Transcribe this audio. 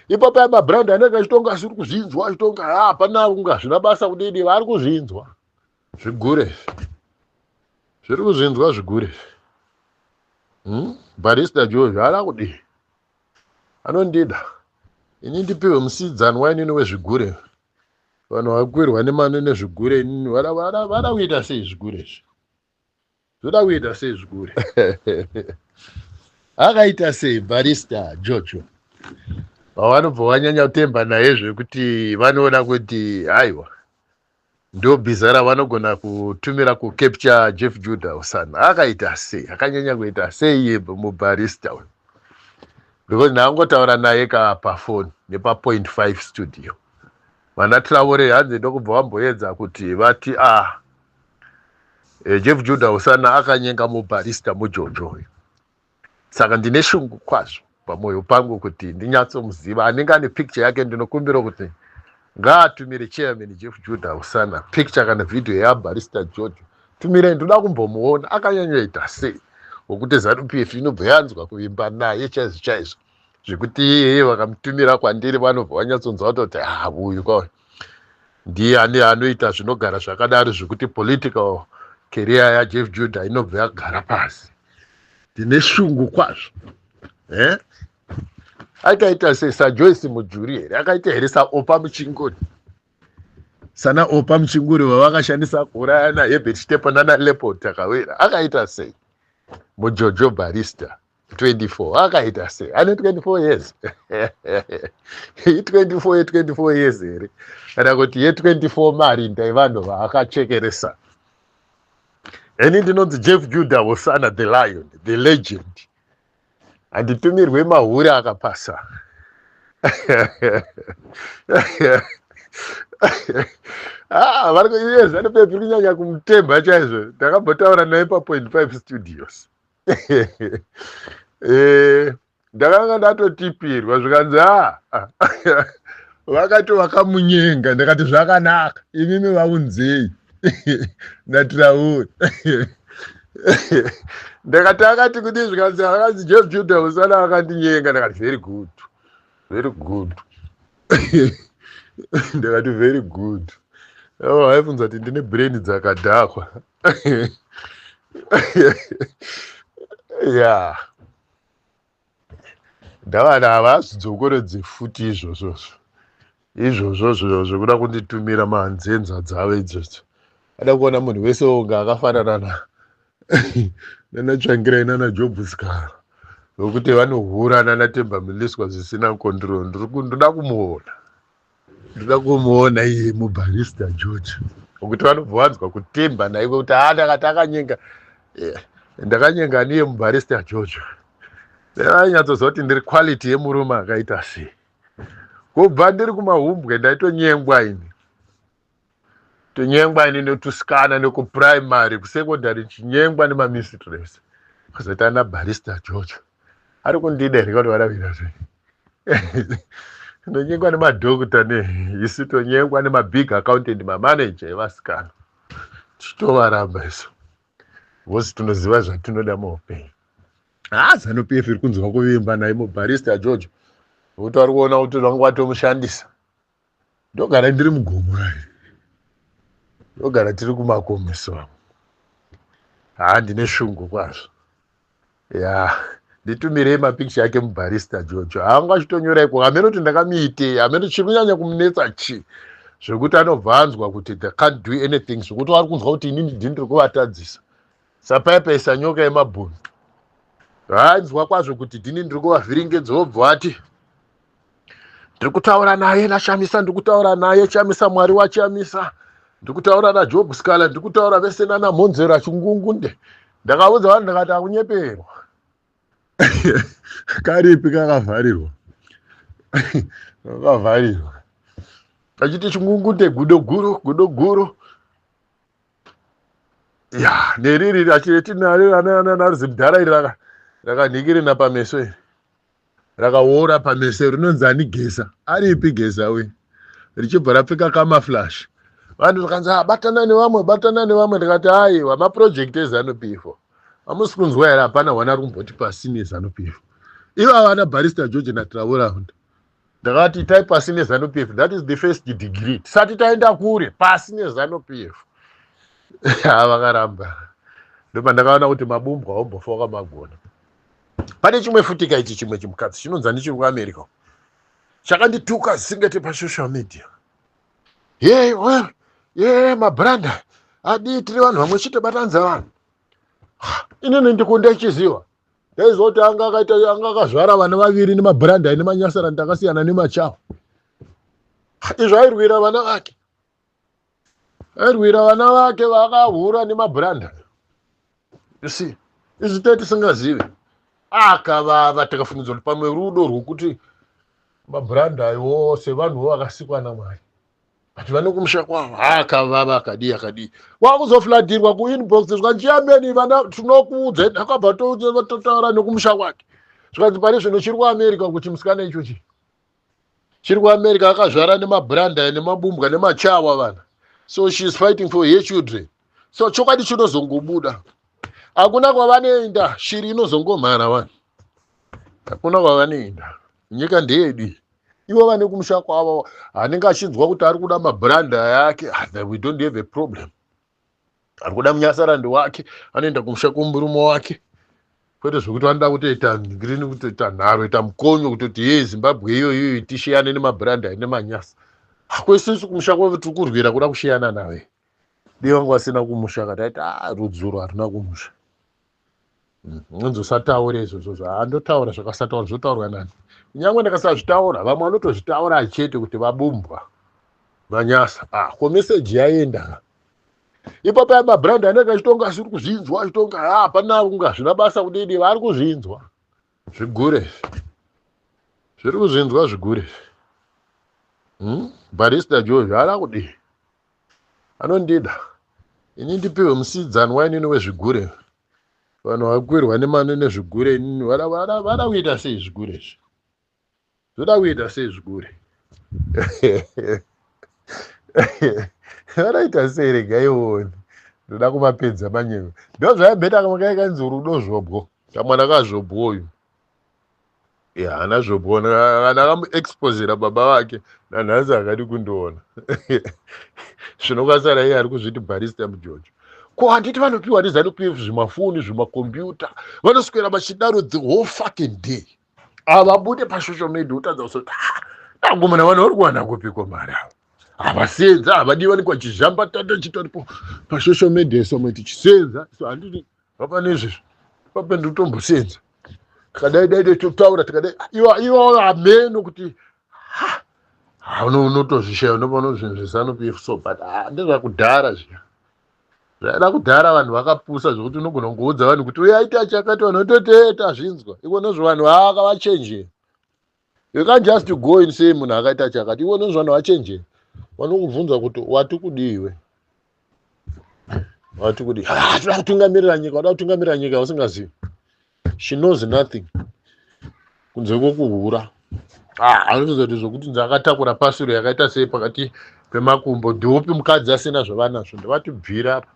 Ipapo aya mabrand anenge achitonga asiri kuzvinzwa, achitonga hapana kunga hazvina basa kudini, vari kuzvinzwa zvigure, zviri kuzvinzwa zvigure. Barista George haana kudii, anondida ini, ndipiwe musidzanwa inini wezvigure. Vanhu vakwirwa nemano nezvigure inini, vada kuita sei zvigure izvi? Zvoda kuita sei zvigure? Akaita sei Barista Jojo? Vavanobva vanyanya kutemba naye zvekuti vanoona kuti aiwa, ndo bhiza ravanogona kutumira kucapture Jeff Judah Usana. Akaita sei? Akanyanya kuita sei iye mubarista uyu? Because ndangotaura naye ka pafoni nepa 5 studio. Vana Traore hanzi ndokubva vamboedza kuti vati a Jeff Judah Usana akanyenga mubarista mujojo uyu. Saka ndine shungu kwazvo pamwoyo pangu kuti ndinyatsomuziva. Anenge ane picture yake, ndinokumbira kuti ngaatumire chairman Jeff Judah Usana picture kana video yabarista Jojo. Tumirei, ndoda kumbomuona akanyanyoita sei, wokuti ZANU PF inobva yanzwa kuvimba naye chaizvo chaizvo, zvekuti iyeye vakamutumira kwandiri vanobva vanyatsonzwa kutoti ha, uyu kwauyu ndiye ane anoita zvinogara zvakadaro, zvekuti political career yaJeff Judah inobva yagara pasi. Ndine shungu kwazvo. Akaita sei? SaJoyce Mujuri here? Akaita here saOpa Muchinguri? Sana Opa Muchinguri vavakashandisa kuuraya naHerbert Chitepo nana Leopold Takawira. Akaita sei mujojo barista 24? Akaita sei? Ane 24 years, i24 ye24 years here, kana kuti ye24 marinda evanhu vaakachekeresa? Ini ndinonzi Jeff Judah Hosana, the lion, the legend. Handitumirwe mahure akapasa. Ah, vari iye ZANU PF iri kunyanya kumutemba chaizvo. Ndakambotaura naye pa 5 studios. Ndakanga ndatotipirwa, zvikanzi a vakati vakamunyenga. Ndakati zvakanaka, imimi vaunzei naTraore. Ndakati akati kudii? Zvikanzi akanzi Jeff Judah Usana akandinyenga. Ndakati very good, very good. Ndakati very good. Oh, aibvunza kuti ndine brain dzakadhakwa ya. Ndavana havazvidzokoredze futi izvozvozvo izvozvo zvekuda kunditumira manzenza dzavo idzodzo. Ada kuona munhu wese unga akafanana nanaTsvangirai nanaJob Sikhala, nokuti vanohura nanaTemba Mliswa zvisina control. Ndoda kumuona, ndoda kumuona iye mubarista George, nokuti vanobva vanzwa kutemba naiko kuti ha, ndakati akanyenga, ndakanyenga niye mubarista George. Vainyatsoziva kuti ndiri quality yemurume akaita sei. Kubva ndiri kumahumbwe ndaitonyengwa ini, tonyengwa ini netusikana nekuprimary, kusecondary chinyengwa nemamistress. Kuzoti ana barista George ari kundida here kuti varavira sei? Ndonyengwa nemadhokta ne isu tonyengwa nemabig accountant, mamanager evasikana, tichitovaramba isu vosi. Tinoziva zvatinoda muupenyu. Ha, ZANU PF iri kunzwa kuvimba naye mubarista George, nokuti vari kuona kuti vanga vatomushandisa. Ndogara ndiri mugomo rai, ndogara tiri kumakomeso. Ha, ndine shungu kwazvo ya. Nditumirei mapicture ake mubarista Jojo. Haanga achitonyora iko, hameno kuti ndakamuitei, hameno chiri kunyanya kumunetsa chii, zvekuti anobva anzwa kuti they can't do anything, zvekuti vari kunzwa kuti inini ndini ndiri kuvatadzisa. Sapaipaisa nyoka yemabhunu, vaanzwa kwazvo kuti ndini ndiri kuvavhiringedza. Wobva ati ndiri kutaura naye naChamisa, ndiri kutaura naye Chamisa, Mwari waChamisa, ndiri kutaura naJob Sikhala, ndiri kutaura vese nanaMhonzera Chingungunde. Ndakaudza vanhu, ndakati akunyeperwa karipi, kakavharirwa, kakavharirwa kachiti Chingungunde, gudo guru, gudo guru ya neriri achiretinarezimudhara iri rakanhikirina pameso, iri rakaora pameso, rinonzi ani? Geza. Aripi Geza uyu? Richibva rapfeka camouflage. Vanhu zvakanzi, ah, batana nevamwe, batana nevamwe. Ndikati aiwa, maproject eZANU PF hamusi kunzwa here? Hapana hwana ari kumboti pasi neZANU PF. Ivo vana barista George naTraore, Ndakati itai pasi neZANU PF. That is the first degree. Tisati taenda kure, pasi neZANU PF. Vakaramba. Ndopandakaona kuti mabumbwa aumbofa wakamagona. Pane chimwe futika ichi, chimwe chimukadzi chinonzi andichiri kuAmerica, chakandituka zvisingete pasocial media. Ye ye, mabranda adii, tiri vanhu vamwe chete, batanidza vanhu. Inini ndiko ndaichiziva, ndaiziva kuti anga akaita, anga akazvara vana vaviri nemabhuranda nemanyasara. Ndakasiyana nemachawa izvo. Airwira vana vake, airwira vana vake vakahura nemabhuranda. You see, izvi tee tisingazivi. Akavava, tikafungidzwa kuti pamwe rudo rwokuti mabhuranda ayo sevanhuwo vakasikwa naMwari, but vane kumusha kwavo. Akavava, akadii, akadii, wakuzofladhirwa kuinbox. Zvikanzi, "Vana tinokuudza." Akabva totaura nekumusha kwake. Zvikanzi pari zvino chiri kuAmerica, kuti musikana ichochi chiri kuAmerica, akazvara nemabhuranda nemabumbwa nemachawa vana. So she is fighting for her children. So chokwadi chinozongobuda, hakuna kwavanoenda. Shiri inozongomhara vanhu, hakuna kwavanoenda. Nyika ndeyedu. Ivo vane kumusha kwavo. Anenge achinzwa kuti ari kuda mabhuranda yake, ah, we don't have a problem. Ari kuda munyasarandi wake, anoenda kumusha kwomurume wake, kwete zvokuti vanoda kutoita ngirini, kutoita nharo, ita mukonyo, kutoti ye Zimbabwe iyoiyo tishiyane nemabhuranda nemanyasa. Kwesisi kumusha kwavo tiri kurwira kuda kushiyana nave. Dei vanga vasina kumusha, kataiti a rudzuro haruna kumusha. Unzosataure izvozvo. Zvaandotaura zvakasataura zvotaurwa nani? Kunyange ndakasazvitaura, vamwe vanotozvitaura chete kuti vabumbwa manyasa. Ah, ko meseji yaenda ipapo yamabhurandi anenge achitonga asiri kuzvinzwa, achitonga hapana kunga hazvina basa kudini. Vari kuzvinzwa zvigure, zviri kuzvinzwa zvigure. Barista George haana kudii, anondida ini, ndipiwe musidzanwa inini wezvigure. Vanhu vakwirwa nemano nezvigure, inini vada kuita sei zvigure izvi? Zvoda kuita sei zvigure? Vanoita sei? Regai uone, ndoda kuvapedza manyewe. Ndo zvaibheta kamwe kanzi rudo zvobwo, kamwana kazvobwo uyu. Haana zvobwo. Kana akamuexposera baba vake, nanhasi akadi kundiona. Zvinokasara iye ari kuzviti Barista Mujojo. Ko handiti vanopiwa neZANU PF zvimafoni, zvimakombiyuta, vanoswera vachidaro the whole fucking day, havabude pasocial media. Utadza kusoti agomana, vanhu vari kuwana kupiko mari ava? Havasenza, havadi vanikwa chizhamba tata chitoripo pasocial media somwe tichisenza. So handiti vapa nezvezvo pape ndikutombosenza, tikadai dai dai totaura, tikadai iwa iwa hameno kuti unotozvishaya, unopano zvinhu zveZANU PF. So but ndezvakudhara zviya, zvaida kudhara. Vanhu vakapusa zvokuti unogona kungoudza vanhu kuti uyaita chakati, vanhu vototeta zvinzwa iko nozvo. Vanhu vakavachenjera. You can't just go and say munhu akaita chakati. Iwo nozvo vanhu vachenjera, vanokubvunza kuti wati kudiwe, wati kudii? Ah, toda kutungamirira nyika. Wada kutungamirira nyika usingazivi? She knows nothing kunze kwokuhura. Ah, anotoziva kuti zvokuti nzi akatakura pasuro yakaita sei pakati pemakumbo. Ndeupi mukadzi asina zvavanazvo? Ndavatibvira apa.